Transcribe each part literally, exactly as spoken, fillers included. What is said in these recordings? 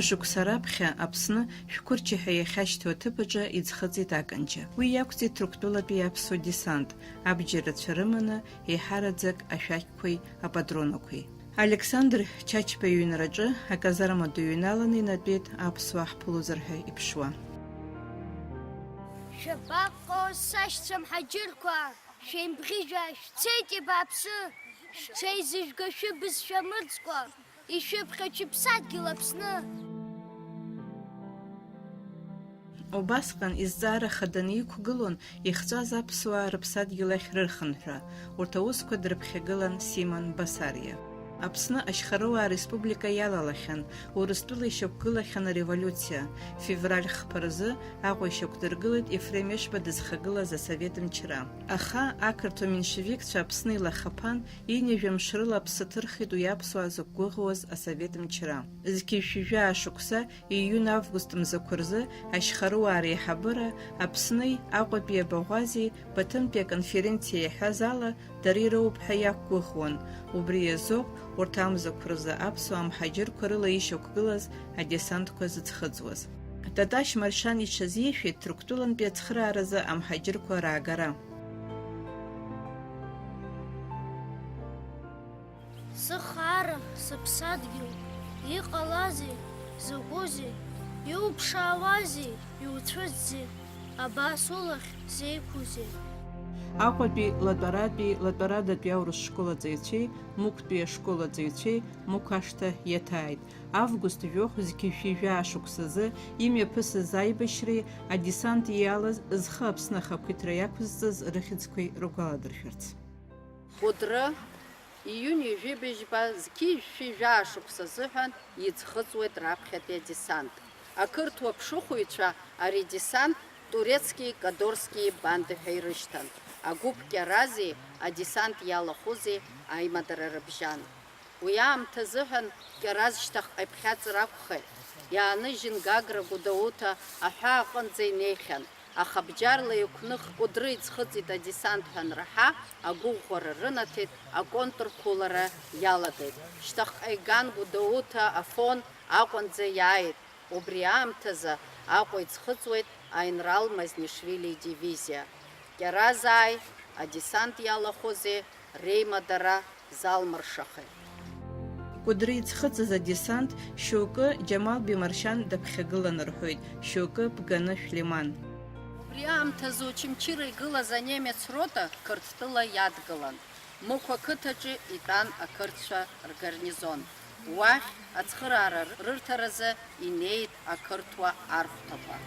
Шықәса раԥхьа Аԥсны шәқәырчаҳәа иахьашьҭоу аҭыԥ аҿы иӡхыҵит аканџьа. Уи иақәҵит Ҭырқәтәылатәи аԥсуа десант, абџьар рацәа рыманы, еиҳараӡак ашәақьқәеи апатронақәеи. Александр Чачба иҩнараҿы аказарма ду иҩналаны инатәеит аԥсуаа ҳԥылозар ҳәа иԥшуа. Шәабаҟоу, сашьцәа мҳаџьырқәа, шәеимбӷьыжәа, шәцеит ибааԥсы, шәҽеизыжәга шәыбызшәа мырӡкәа, ишәыԥхьа ҽыԥсадгьыл Аԥсны. Убасҟан изҵаара хаданы иқәгылон ихҵәаз аԥсуаа рыԥсадгьыл ахь рырхынҳәра, урҭ аусқәа дрыԥхьагылан Симон Басариа. Аԥсны ашьхаруаа республика иалалахьан, Урыстәыла ишьақәгылахьан ареволиуциа, февраль хԥа рзы Аҟәа ишьақәдыргылеит Ефрем Ешба дызхагылаз асовет мчра. Аха ақырҭуа меншевикцәа Аԥсны илахаԥан, ҩажәа мшы рыла аԥсы ҭырхит уи аԥсуаа зықәгәыӷуаз асовет мчра. Зқьи жәаҩа шықәса июнь-август мзақәа рзы ашьхаруаа реиҳабыра Аԥсни Аҟәатәи абаӷәази Баҭымтәи аконференциа иаҳәаз ала дара ироуп ҳәа иақәгәыӷуан, убри азоуп урҭ амзақәа рзы аԥсуаа мҳаџьырқәа рыла ишьақәгылаз адесантқәа зыӡхыҵуаз. Таташь Маршьан иҽазишәеит Ҭырқәтәылантәи ацхырааразы амҳаџьырқәа раагара. Сыхаара, сыԥсадгьыл, иҟалазеи, закәызеи, иуԥшаауазеи, иуцәыӡзеи, абас улахь зеиқәузеи? Аҟәатәи Латәаратәи Латәарадатәи аурыс школ аҵаҩцәеи Мықәтәи ашкол аҵаҩцәеи Мықә ашҭа иаҭааит. Август жәохә зқьи жәшәи жәаа шықәсазы имҩаԥысыз аибашьреи адесант иалаз зхы Аԥсны ахақәиҭра иақәызҵаз рыхьӡқәеи ргәаладыршәарц. Кәыдры, июни ҩажәи быжьба зқьи жәшәи жәаа шықәса азыҳәан иӡхыҵуеит раԥхьатәи адесант. Ақырҭуа ԥшыхәыҩцәа ари адесант Турецки, Кадорски банда ҳәа ирышьҭан. Агәыԥ Кьарази адесант иалахәызи аимадара рыбжьан. Уи аамҭа азыҳәан Кьараз шьҭахьҟа иԥхьаҵыр акәхеит. Иааныжьын Гагра Гәдоуҭа аҳәаа аҟынӡа инеихьан. Аха бџьарла еиқәных Кәыдры иӡхыҵит адесант ҳәа анраҳа, агәыӷәӷәара рынаҭеит, аконтрқәылара иалагеит. Шьҭахьҟа иган Гәдоуҭа, Афон Аҟәанӡа иааит. Убри аамҭазы Аҟәа иӡхыҵуеит аинрал Мазнишвили идивизиа. Кьаразааи адесант иалахәызи реимадара залмыршахеит. Кәыдры иӡхыҵыз адесант шьоукы Џьамал Бемаршьан даԥхьагылан рҳәоит, шьоукы Бганышә Лиман. Убри аамҭазы Очамчыра игылаз анемец рота Қырҭтәыла иадгылан. Мықә ақыҭаҿы итәан ақырҭцәа ргарнизон. Уахь ацхыраара рырҭаразы инеит ақырҭуа архәҭақәа.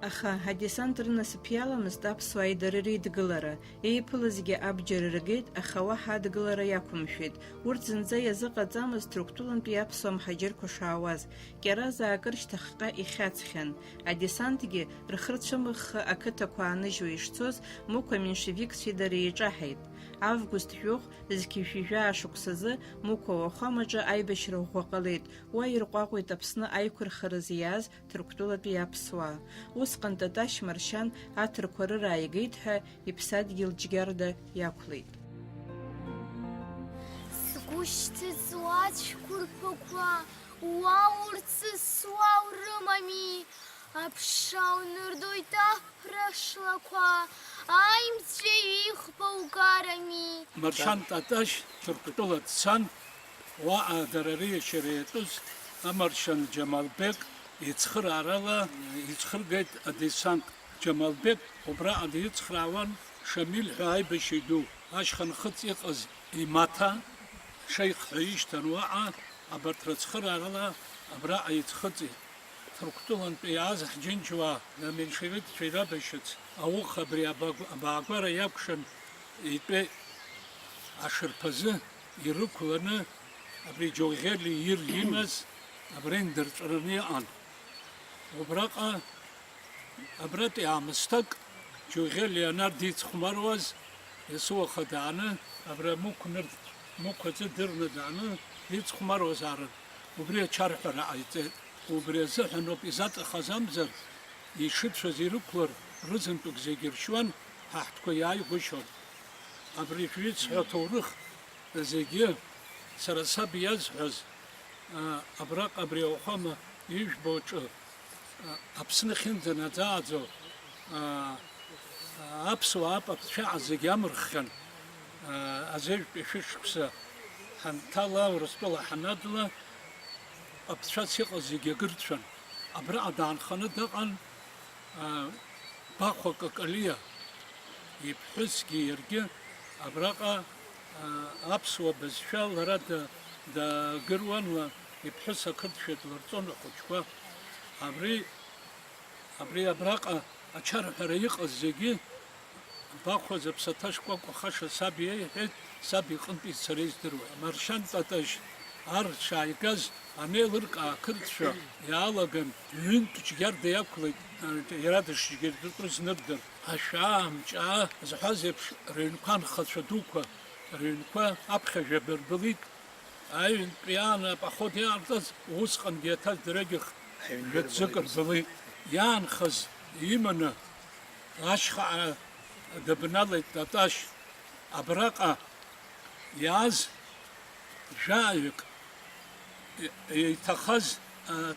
Аха адесант рынасыԥ иаламызт аԥсуаа идара реидгылара, еиԥылазгьы абџьар ргеит, аха уаҳа адгылара иақәымшәеит. Урҭ зынӡа иазыҟаҵамызт Ҭырқәтәылантәи аԥсуа мҳаџьырқәа шаауаз, Кьаразаа акыр шьҭахьҟа ихьаҵхьан. Адесантгьы рхы рцәымыӷхха ақыҭақәа ааныжьуа ишцоз, Мықә аменшевикцәеи дареи еиҿаҳаит. Август жәохә зқьи жәшәи жәаа шықәсазы Мықә ауахәамаҿы аибашьра ӷәӷәа ҟалеит, уа ирҟәаҟәеит Аԥсны аиқәырхаразы иааз Ҭырқәтәылатәи аԥсуаа. Усҟан Таташь Маршьан аҭырқәа рырааигеит ҳәа иԥсадгьыл Џьгьарда иақәлеит. Сгәы шьҭыҵуа ацәқәырԥақәа, уа урҭ сызуа урымами, аԥша унырдоит аҳәра шлақәа, аимҵәеи иӷба угарами. Маршьан Таташь Ҭырқәтәыла дцан, уаҟа дара реиашьара иатәыз амаршьан Џьамалбег ицхыраарала ицхыргеит адесант. Џьамалбег убраҟа дицхраауан Шамиль ҳәа аибашьҩы ду, ашьха нхыҵ иҟаз имаҭа, шеих ҳәа ишьҭан уаҟа, абарҭ рыцхыраарала абраҟа иӡхыҵит. Ҭырқәтәылантәи иааз ҳџьынџьуаа, аменшевикцәа ирабашьыц, ауха абри абаг-, абаагәара иакәшан итәеи ашарԥазы ирықәланы, абри Џьоӷьели ир имаз абра индырҵәраны иҟан. Убраҟа, абратәи аамысҭак, Џьоӷьели анар дицхәмаруаз, есуаха дааны, абра Мықә нырцә, Мықә аӡы дырны дааны, дицхәмаруазаарын, убри ачарҳәара ҟаиҵеит. Убри азыҳәаноуп изаҵахаз амзар, ишыцәаз ирықәлар, рызынтәык зегьы ршьуан, ҳа ҳтәқәа иааигәышьон. Абри шәҩыцҳәа аҭоурых зегьы сара саб иазҳәаз, Абраҟа абри ауахәама ижәбо аҿы Аԥсны ахьынӡанаӡааӡо аԥсуаа апапцәа зегьы амырххьан. Азеижәтәи шәышықәса ҳанҭала, Урыстәыла ҳанадла, папцәас иҟаз зегьы агырцәан. Абраҟа даанханы дыҟан Бахәа Какалиа иԥҳәысгьы иаргьы абраҟа аԥсуа бызшәа лара дагыруан, ла иԥҳәыс ақырҭшәа длырҵон ахәыҷқәа. Абри, абри абраҟа ачарҳәара иҟаз зегьы Бахәа зыԥсаҭа шкәакәа хаша саб иеиҳәеит, саб иҟынтәи сара издыруа. Маршьан Татажь ар шааигаз, анеилыркаа ақырҭшәа иаалаган, ҩынтә џьгьарда иақәлеит, иара дышџьгьардатәу знырдыр. Ашәаа, амҿаа зҳәаз еиԥш, рыҩнқәа анхацәа дуқәа рыҩнқәа аԥхьажәа бырбылит. Аҩынтәи аан апоход иаанхаз, усҟангьы иаҭаз дырҩегьых жәа-ӡәӡәык рбылит. Иаанхаз иманы, ашьхаҟа дыбналеит Таташь. Абраҟа иааз жәаҩык иҭахаз,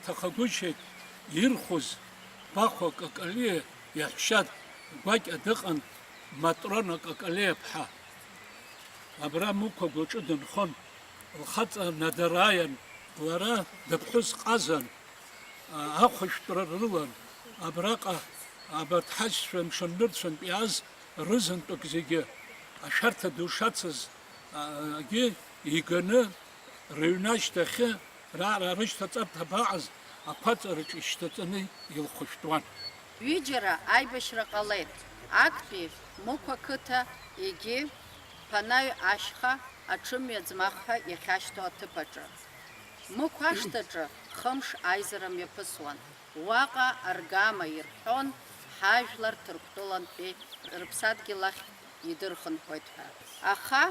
ҭахагәышьеит ирхәыз Бахәа Какалиа иаҳәшьа гәакьа дыҟан, Матрона Какалиа-ԥҳа. Абра Мықә агәаҿы дынхон, лхаҵа надарааиан, лара дыԥҳәыс ҟазан, ахәышәтәра рылан. Абраҟа абарҭ ҳашьцәа мшыннырцәынтә иааз рызынтәык зегьы ашәарҭа ду шацыз, агьы иганы рыҩны ашьҭахьы, раара рышьҭаҵарҭа абаҟаз, ақәаҵараҿы ишьҭаҵаны илхәышәтәуан. Ҩыџьара аибашьра ҟалеит актәи Мықә ақыҭа, егьи Ԥанаҩ ашьха аҽымҩа ӡмах ҳәа иахьашьҭоу аҭыԥ аҿы. Мықә ашҭаҿы хымш аизара мҩаԥысуан. Уаҟа аргама ирҳәон, ҳажәлар Ҭырқәтәылантәи рыԥсадгьыл ахь идырхынҳәуеит ҳәа. Аха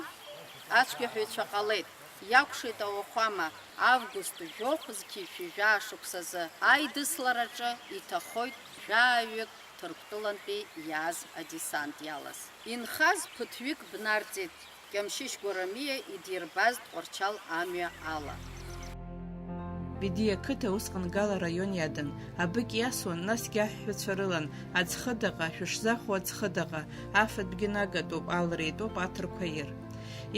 ацәгьаҳәаҩцәа ҟалеит, иакәшеит ауахәама, август жәохә зқьи шәи жәаа шықәсазы аидыслараҿы иҭахоит жәаҩык Ҭырқәтәылантәи иааз адесант иалаз. Инхаз ԥыҭҩык бнарҵеит. Кьамшьышь Гәарамиа идирбаз Тҟәарчал амҩа ала. Бедиа қыҭа усҟан Гал араион иадан, абыкь иасуан, насгьы аҳәҳәацәа рылан, Аӡхыдаҟа, шәышзахәо Аӡхыдаҟа, афатәгьы нагатәуп, алра итәоуп аҭырқәа ир.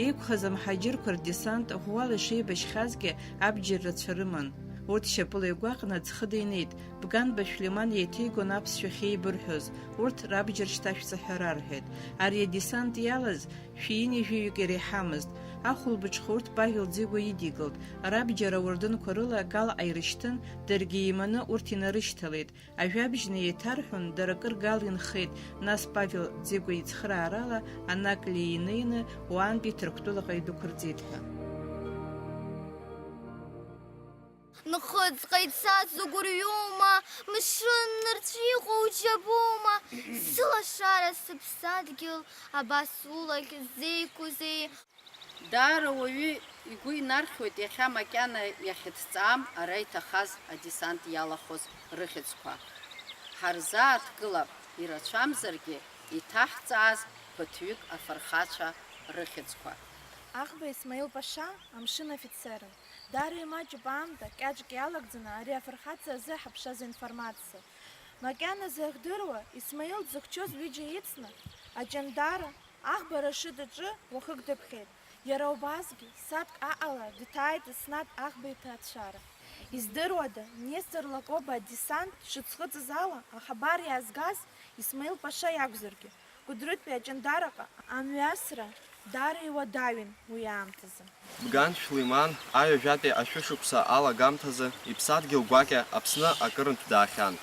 Еиқәхаз амҳаџьырқәа рдесант ӷәӷәала ишеибашьхьазгьы абџьар рацәа рыман. Урҭ шьапыла игәаҟны Аӡхыда инеит, Бганба Шәлиман еиҭеигон аԥсшәа ахьеибырҳәоз, урҭ рабџьар шьҭашәҵа ҳәа рарҳәеит. Ари адесант иалаз Шәи ҩынҩажәаҩык иреиҳамызт. Ахәылбыҽха урҭ Павел Ӡигәа идикылт, рабџьар ауардынқәа рыла Галҟа ирышьҭын, даргьы еиманы урҭ инарышьҭалеит. Ажәабжьны еиҭарҳәон, дара акыр Гал инхеит, нас Павел Ӡигәа ицхыраарала Анаклиа инеины уаантәи Ҭырқәтәылаҟа идәықәырҵеит ҳәа. Нхыҵҟа ицаз угәырҩома, мшын нырцә иҟоу џьабома, сылашара сыԥсадгьыл абас улахь зеиқәузеи? Даара уаҩы игәы инархьуеит иахьа макьана иахьыҭҵаам ара иҭахаз адесант иалахәыз рыхьӡқәа. Ҳарзааҭгылап, ирацәамзаргьы, иҭаҳҵааз ԥыҭҩык афырхацәа рыхьӡқәа. Аӷба Исмаил Паша амшын афицерын. Даара имаҷуп аамҭа кьаҿк иалагӡаны ари афырхаҵа азы ҳаԥшаз информациа. Макьаназы иахдыруа, Исмаил дзыхьчоз ҩыџьа ицны, аҷандара, аӷба Рашыд иҿы уахык дыԥхьеит. Иара убасгьы, сааҭк аҟала дҭааит Еснаҭ аӷба иҭаацәара. Издыруада, Нестор Лакоба адесант шыӡхыҵыз ала ахабар иаазгаз Исмаил Паша иакәзаргьы, Кәыдрытәи аҷандараҟа амҩасра даара иуадаҩын уи аамҭазы. Бган Шәлиман аҩажәатәи ашәышықәса алагамҭазы иԥсадгьыл гәакьа Аԥсны акырынтә даахьан.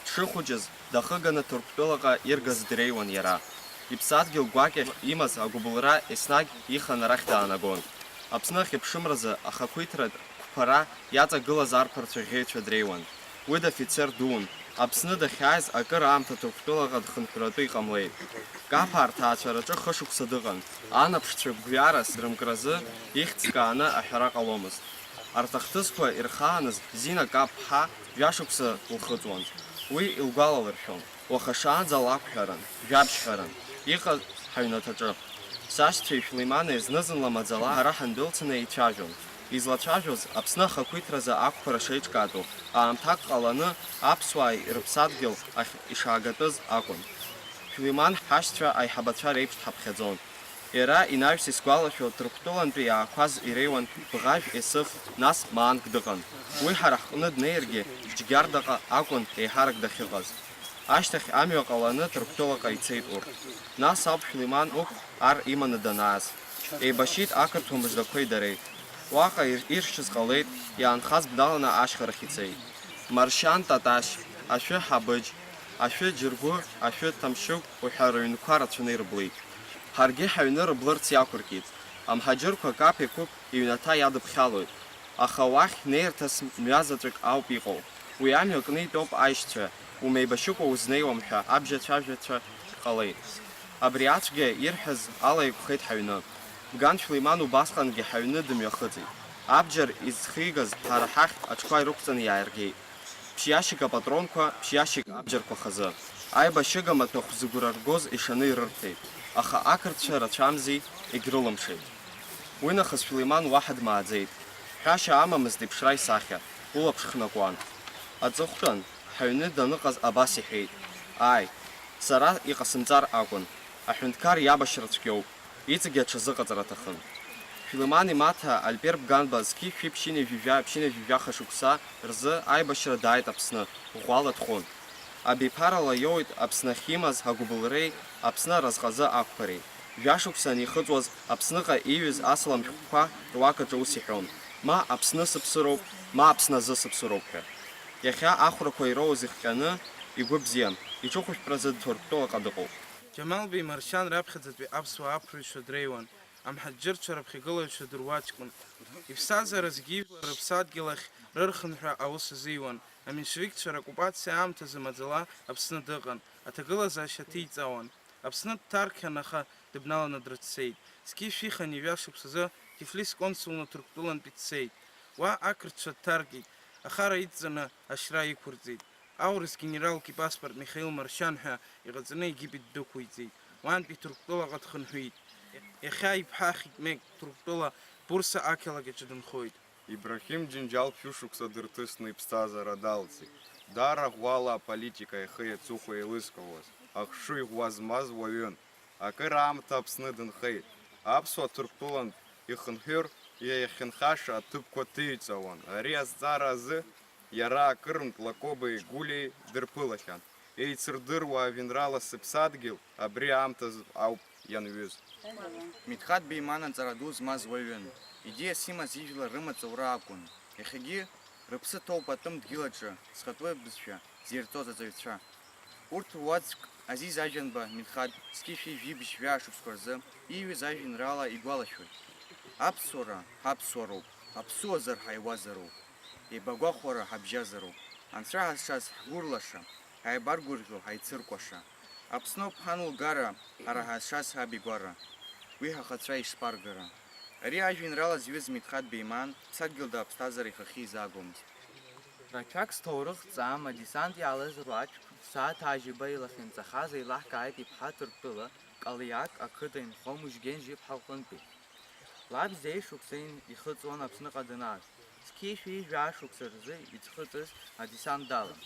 Дшыхәыҷыз, дахыганы Ҭырқәтәылаҟа иргаз дреиуан иара. Иԥсадгьыл гәакьахь имаз агәыбылра еснагь ихан арахь даанагон. Аԥсны ахьыԥшымразы ахақәиҭратә қәԥара иаҵагылаз арԥарцәа ӷьеҩцәа дреиуан. Уи дофицер дуун. Аԥсны дахьааиз акыр аамҭа Ҭырқәтәылаҟа дхынҳәратәы иҟамлеит. Каԥаа рҭаацәараҿы хышықәса дыҟан. Анаԥшцәа гәҩарас рымкразы ихьӡ кааны аҳәара ҟаломызт. Арҭ ахҭысқәа ирхааныз Зина Каԥ-ԥҳа жәашықәса лхыҵуан. Уи илгәалалыршәон. Уаха шаанӡа лақәҳәаран, жәабжьҳәаран, иҟаз ҳаҩнаҭаҿы. Сашьцәеи Шәлеимани зны-зынла маӡала ҳара ҳандәылцаны еицәажәон. Излацәажәоз Аԥсны ахақәиҭразы ақәԥара шеиҿкаатәу, аамҭак ҟаланы аԥсуаа рыԥсадгьыл ахь ишаагатәыз акәын. Шәлиман ҳашьцәа аиҳабацәа реиԥш дҳаԥхьаӡон. Иара инаҩс исгәалашәо, Ҭырқәтәылантәи иаақәаз иреиуан Бӷажә Есыф, нас Маанк дыҟан. Уи ҳара ҳҟны днеиргьы, Џьгьардаҟа акәын еиҳарак дахьыҟаз. Ашьҭахь амҩа ҟаланы Ҭырқәтәылаҟа ицеит урҭ. Нас ауп Шәлиман Уқә ар иманы данааз. Еибашьит ақырҭуа мыждақәеи дареи. Уаҟа ир-, иршьыз ҟалеит, иаанхаз бналаны ашьхарахь ицеит. Маршьан Таташь, Ашәы Ҳабыџь, Ашәы Џьыргәы, Ашәы Ҭамшьыгә уҳәа рыҩнқәа рацәаны ирыблит. Ҳаргьы ҳаҩны рыблырц иақәыркит. Амҳаџьырқәа Каԥ Еқәыԥ иҩнаҭа иадыԥхьалоит, аха уахь неирҭас мҩа заҵәык ауп иҟоу. Уи амҩа кны итәоуп аишьцәа, умеибашьыкәа узнеиуам ҳәа абжьацәажәацәа ҟалеит. Абри ацәгьа ирҳәаз ала еиқәхеит ҳаҩны. Бган Шәлеиман убасҟангьы ҳаҩны дымҩахыҵит. Абџьар изхигаз ҳара ҳахь аҽқәа ирықәҵаны иааиргеит. Ԥшьиашьык апатронқәа, ԥшьиашьык абџьарқәа хазы. Аибашьыга маҭәахә зыгәра ргоз ишаны ирырҭеит, аха ақырҭцәа рацәамзи, егьрылымшеит. Уи нахыс Шәлеиман уаҳа дмааӡеит. Ҳәашьа амамызт иԥшра исахьа, улаԥш хнакуан. Аҵыхәтәан, ҳаҩны даныҟаз абас иҳәеит, ааи, сара иҟасымҵар акәын, аҳәынҭқар иабашьра цәгьоуп, иҵегьы аҽазыҟаҵара аҭахын. Шәлеиман имаҭа Альбер Бганба зқьи шәи ԥшьынҩажәи жәа, ԥшьынҩажәи жәаха шықәса рзы аибашьра дааит Аԥсны, ӷәӷәала дхәын. Абиԥарала иоуит Аԥсны ахьимаз агәыбылреи Аԥсны аразҟазы ақәԥареи. Жәашықәса анихыҵуаз, Аԥсныҟа ииҩыз асалам шәҟәқәа руакаҿы ус иҳәон, ма Аԥсны сыԥсыроуп, ма Аԥсны азы сыԥсыроуп ҳәа. Иахьа ахәрақәа ироуз ихҟьаны, игәы бзиан, иҿыхәышәтәразы Ҭырқәтәылаҟа дыҟоуп. Џьамал Беи Маршьан раԥхьаӡатәи аԥсуаа аԥырҩцәа дреиуан, амҳаџьырцәа раԥхьагылаҩцәа дыруаҷкәын. Иԥсҭазаара зегьы ижәлар рыԥсадгьыл ахь рырхынҳәра аус азиуан. Аменшевикцәа роккупациа аамҭазы маӡала Аԥсны дыҟан, аҭагылазаашьа ҭиҵаауан. Аԥсны дҭарқьан, аха дыбналаны дрыццеит. Зқьи шәи хынҩажәа шықәсазы Ҭифлис консулны Ҭырқәтәылантәи дцеит. Уа ақырҭцәа дҭаркит, ахара идҵаны ашьра иқәырҵеит. Аурыс генерал Кипаспорт Михаил Маршьан ҳәа иҟаҵаны Египет дықәиҵеит. Уантәи Ҭырқәтәылаҟа дхынҳәит. Иахьа иԥҳа Хикмет Ҭырқәтәыла Бурса ақалақь аҿы дынхоит. Ибраҳим Џьынџьал ԥшьышықәса дырҭысны иԥсҭазаара далҵит. Даара ӷәӷәала аполитика ихы иаҵыхәа еилызкаауаз, ахшыҩ ӷәӷәа змаз уаҩын. Акыр аамҭа Аԥсны дынхеит. Аԥсуа Ҭырқәтәылантә ихынҳәыр, иахьынхаша аҭыԥқәа ҭиҵауан. Ари азҵаара азы иара акырынтә Лакобеи Гәлиеи дырԥылахьан. Еицырдыруа ажәеинраала Сыԥсадгьыл абри аамҭазы ауп ианҩыз. Миҭхаҭ Беиман аҵара ду змаз уаҩын. Идеиас имаз ижәлар рымаҵ аура акәын. Иахьагьы рыԥсы ҭоуп атәым дгьыл аҿы зхатәы бызшәа зирҵоз аҵаҩцәа. Урҭ руаӡәк Азиз Ажәанба Миҭхаҭ зқьи шәи жәибжь жәаа шықәсқәа рзы ииҩыз ажәеинраала игәалашәоит. Аԥсуара ҳаԥсуароуп, аԥсуазар ҳаиуазароуп, еибагәахәара ҳабжьазароуп, анцәа ҳазшаз ҳгәырлаша, ҳаибаргәырӷьо ҳаицыркәаша. Аԥсноуп ҳан лгара, ҳара ҳазшаз ҳабигәара, уи ҳахацәа ишԥаргара? Ари ажәеинраала зҩыз Миҭхаҭ Беиман ԥсадгьылда аԥсҭазаара ихахьы изаагомызт. Рацәак сҭоурых ҵаам, адесант иаалаз руаӡәк, сааҭ ажьиба илахьынҵахаз еилаҳкааит иԥҳа Ҭырқәтәыла Калиак ақыҭа инхо Мыжьгьен Жьиԥҳа лҟынтәи. Лаб зеи шықәса ин-, ихыҵуан Аԥсныҟа данааз. Зқьи шәи жәаа шықәса рзы иӡхыҵыз адесант далан.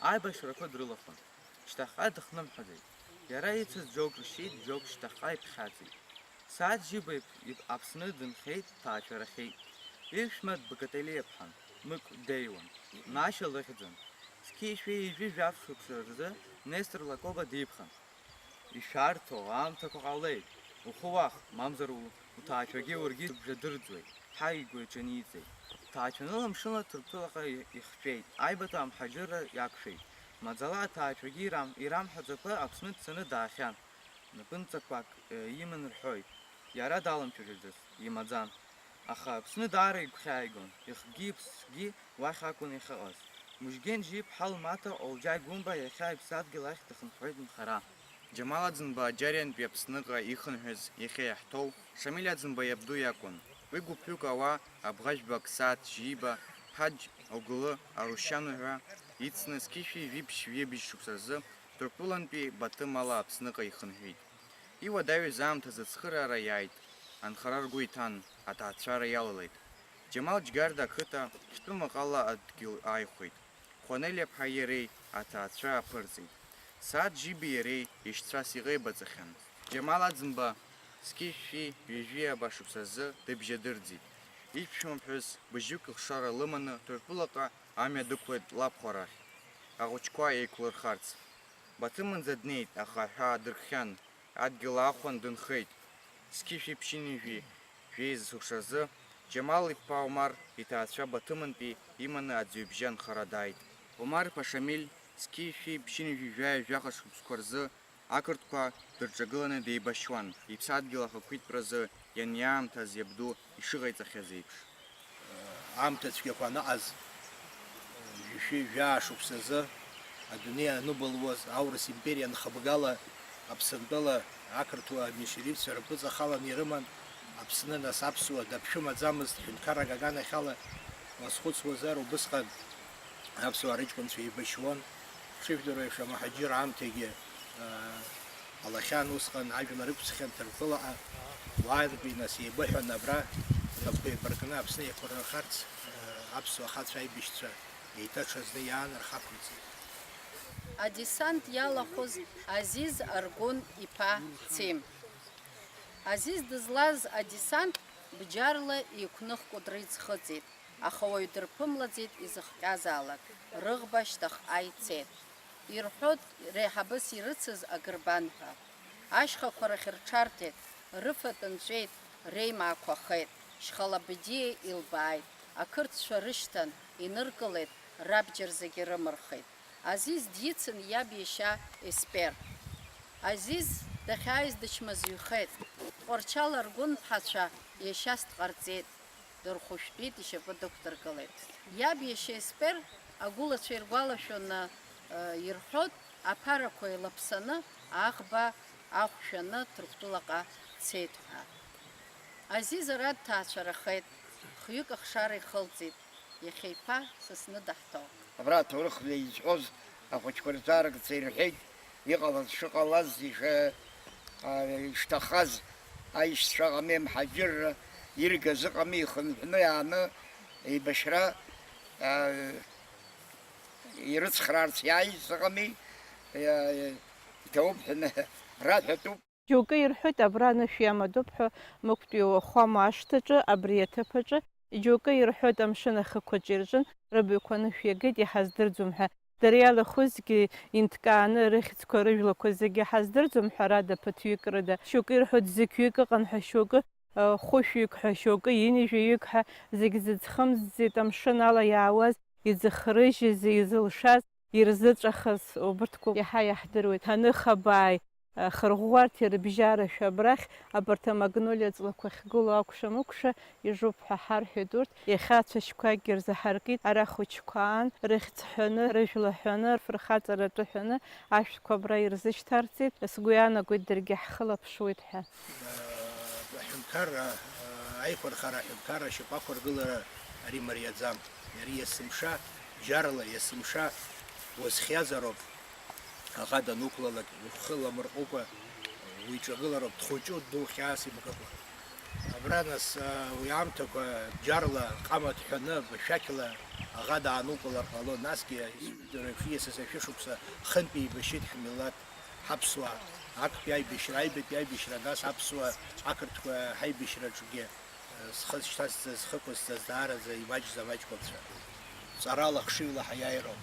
Аибашьрақәа дрылахәын. Шьҭахьҟа дыхнымҳәӡеит. Иара ицыз џьоук ршьит, џьоук шьҭахьҟа иԥхьаҵит. Сааҭ Жьиба иԥ-, иԥ-, Аԥсны дынхеит, дҭаацәарахеит. Иԥшәма Бакателиа ԥҳан, Мык деиуан, Нашьа лыхьӡын. Зқьи шәи ижәи жәаф шықәса рзы Нестор Лакоба диԥхан. Ишәарҭоу аамҭақәа ҟалеит. Ухы уах, мамзар у-, уҭаацәагьы уаргьы бжадырӡуеит, ҳәа игәаҿы ниҵеит. Ҭаацәаныла мшынла Ҭырқәтәылаҟа и-, ихҵәеит, аибатәи амҳаџьырра иақәшәеит. Маӡала аҭаацәагьы ирам-, ирамҳәаӡакәа Аԥсны дцаны даахьан. Напынҵақәак, э, иман рҳәоит. Иара даламцәажәаӡацт, имаӡан. Аха Аԥсны даара игәхьааигон, ихгьы иԥсгьы уахь акәын иахьыҟаз. Мыжьгьен Жьиԥҳа лмаҭа Олџьаи Гәымба иахьа иԥсадгьыл ахь дыхынҳәуеит нхара. Џьамал Аӡынба Аџьариантәи Аԥсныҟа ихынҳәыз иахьа иаҳҭоу Шамиль Аӡынба иабду иакәын. Уи гәыԥҩык ауаа Абӷажәба Қсааҭ Жьиба, Ҳаџь Оглы, Арушьан уҳәа ицны зқьи шәи жәиԥшь ҩыбжь шықәса рзы Ҭырқәтәылантәи Баҭымала Аԥсныҟа ихынҳәит. Иуадаҩыз аамҭазы ацхыраара иааит, анхара ргәы иҭан, аҭаацәара иалалеит. Џьамал Џьгарда ақыҭа хьтәы маҟала адгьыл ааихәеит. Хәанелиаԥҳаи иареи аҭаацәа аԥырҵеит. Сааҭ Жьиби иареи ишьцәас иҟеибаҵахьан. Џьамал Аӡынба зқьи жәшәи ҩажәи ааба шықәсазы дыбжьадырӡит. Иԥшәмаԥҳәыс быжьҩык лыхшара лыманы Ҭырқәтәылаҟа амҩа дықәлеит лабхәарахь. Ахәыҷқәа еиқәлырхарц. Баҭымынӡа днеит, аха аҳәаа дыркхьан, адгьыл аахәан дынхеит. Зқьи жәшәи ԥшьынҩажәи жәеиза шықәсазы Џьамал иԥа Омар иҭаацәа Баҭымынтәи иманы аӡҩыбжьы анхара дааит. Омар-иԥа Шамиль зқьи жәшәи ԥшьынҩажәи жәаҩа жәаха шықәсқәа рзы ақырҭқәа дырҿагыланы деибашьуан, иԥсадгьыл ахақәиҭтәразы ианиаамҭаз иабду ишыҟаиҵахьаз еиԥш. Аамҭа цәгьақәа аныҟаз, жәшәи жәаа шықәсазы адунеи аныбылуаз, аурыс империа анхыбгала, Аԥсынтәыла ақырҭуа меншевикцәа рыԥыҵа халаны ирыман, Аԥсны, нас аԥсуа даԥшәымаӡамызт, ҳәынҭқаррак аганахьала уазхәыцуазар, убысҟан аԥсуаа рыҷкәынцәа еибашьуан, шыжәдыруа еиԥш, амуҳаџьыр аамҭагьы, аа, ҟалахьан усҟан, ажәлар ықәцхьан Ҭырқәтәылаҟа, уаантәи нас еибыҳәан абра, рнапқәа еибаркны Аԥсны еиқәырхарц, аа, аԥсуа ахацәа аибашьцәа еиҭа ҽазны иаан рхақәиҵеит. Адесант иалахәыз Азиз Аргәын иԥа Цим. Азиз дызлаз адесант бџьарла еиқәных Кәыдры иӡхыҵит, аха уаҩ дырԥымлаӡеит изыхҟьазаалак, рыӷба шьҭахьҟа ицеит. Ирҳәоит, реиҳабыс ирыцыз агырбан ҳәа. Ашьхақәа рахь рҽарҭеит, рыфатә нҵәеит, реимаақәа хеит, Шьхалабыдиа илбааит, ақырҭцәа рышьҭан, иныркылеит, рабџьар зегьы рымырхит. Азиз дицын иаб иашьа Еспер. Азиз дахьааиз дычмазаҩхеит. Тҟәарчал Аргәын ԥҳацәа иашьас дҟарҵеит, дырхәышәтәит, ишьапы дықәдыргылеит. Иаб иашьа Еспер агәылацәа иргәалашәаны, э, ирҳәоит, аԥарақәа еилаԥсаны, аӷба ахә шәаны Ҭырқәтәылаҟа дцеит ҳәа. Азиз ара дҭаацәарахеит, хҩык ахшара ихылҵит. Иахьа иԥа Сасны даҳҭо. Абра аҭоурых изҳәоз ахәыҷқәа рҿаарыгӡа ирҳәеит, иҟалаз шыҟалаз, иша-, а, ишҭахаз аишьцәа ыҟами, амҳаџьырра иргаз ыҟами, ихынҳәны иааны еибашьра, а, ирыцхраарц иааиз ыҟами, а, иҭабуп ҳәа раҳәатәуп. Џьоукы ирҳәоит, абра анышә иамадоуп ҳәа, мықәтәи уахәама ашҭаҿы, абри аҭыԥ аҿы, џьоукы ирҳәоит, амшын ахықәаҿ ирҿын, рыбаҩқәа анышә иагеит, иҳаздырӡом ҳәа. Дара иалахәызгьы инҭкааны, рыхьӡқәа, рыжәлақәа зегьы ҳаздырӡом, ҳәарада, ԥыҭҩык рыда. Шьоукы ирҳәоит, зықьҩык ыҟан ҳәа, шьоукы, э, хәышәҩык ҳәа, шьоукы ҩынҩажәаҩык ҳәа, зегь зыӡхымҵӡеит, амшын ала иаауаз, изыхрыжьыз, изылшаз, ирзыҵәахыз, убырҭқәа иаҳа иаҳдыруеит. Ҳаныхабааи, ахырӷәӷәарҭеи рыбжьара шәабрахь, абарҭ амагнолиа ҵлақәа ахьгылоу акәша-мыкәша ижуп ҳәа ҳарҳәеит урҭ. Иахьа ацәашьқәакгьы рзаҳаркит, ара хәыҷқәа аан, рыхьӡ ҳәаны, рыжәла ҳәаны, рфырхаҵаратәы ҳәаны ашәҭқәа абра ирзышьҭарҵеит. Сгәы иаанагоит, даргьы ҳхылаԥшуеит ҳәа. Аҳәынҭқарра, аиқәырхара аҳәынҭқарра ашьапы ақәыргылара ари мариаӡам. Иара есымша, бџьарла есымша уазхиазароуп. Аӷа дануқәлалак, ухы ламырҟәыкәа уиҿагылароуп, дхәыҷу дду хьаас имкыкәа. Абра, нас, уи аамҭақәа бџьарла, ҟама ҭҳәаны, бышәақьла аӷа даанукылар ҟалон, насгьы, исҳәо еиԥш, ииасыз ашәышықәса хынтә еибашьит ҳмилаҭ. Ҳаԥсуаа, актәи аибашьра, аҩбатәи аибашьра, нас аԥсуа ақырҭқәа ҳаибашьраҿгьы, э, зхы шьҭасҵаз, зхы ықәызҵаз даараӡа имаҷӡам аҷкәынцәа. Ҵарала, хшыҩла ҳаиааироуп.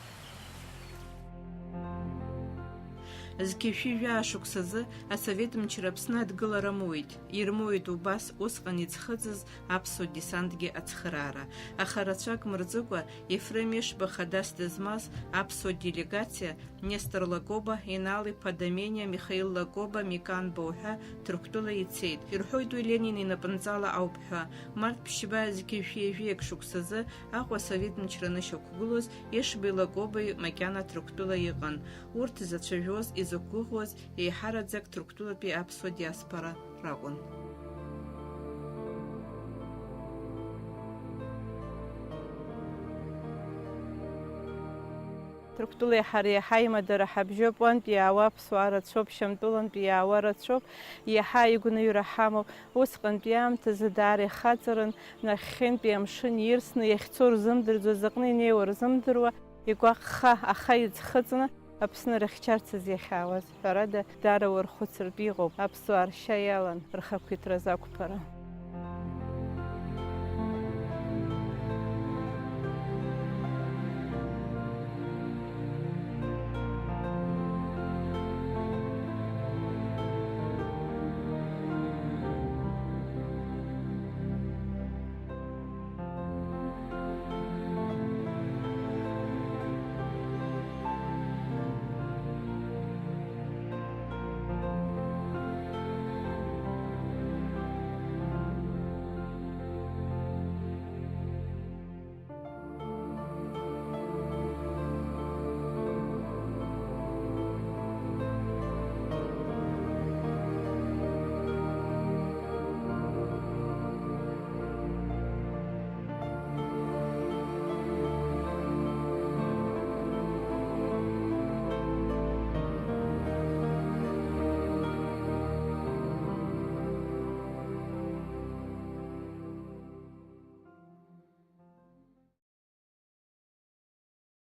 Зқьи жәшәи жәаа шықәсазы асовет мчра Аԥсны адгылара амуит. Ирмоуит убас усҟан иӡхыҵыз аԥсуа десантгьы ацхыраара. Аха рацәак мырҵыкәа, Ефрем Ешба хадас дызмаз аԥсуа делегациа Нестор Лакоба, Инал-иԥа Домениа, Михаил Лакоба, Микан Боу ҳәа Ҭырқәтәыла ицеит. Ирҳәоит уи Ленин инапынҵала ауп ҳәа. Март ԥшьба зқьи жәшәи жәаҩа шықәсазы Аҟәа асовет мчра анышьақәгылоз, Ешбеи Лакобеи макьана Ҭырқәтәыла иҟан. Урҭ зацәажәоз, изықәгәыӷуаз, еиҳараӡак Ҭырқәтәылатәи аԥсуа диаспора ракәын. Ҭырқәтәылеи ҳареи иаҳа имадара ҳабжьоуп, уантәи иаауа аԥсуаа рацәоуп, Шьамтәылантәи иаауа рацәоуп, иаҳа игәныҩра ҳамоуп. Усҟантәи аамҭазы даара ихаҵаран, нахьхьынтәи амшын ирсны иахьцо рзымдырӡо, зыҟны инеиуа рзымдыруа, игәаҟха аха иӡхыҵны Аԥсны рыхьчарц азы иахьаауаз. Ҳәарада, даара уархәыцыртә иҟоуп аԥсуаа ршьа иалан рхақәиҭра азақәԥара.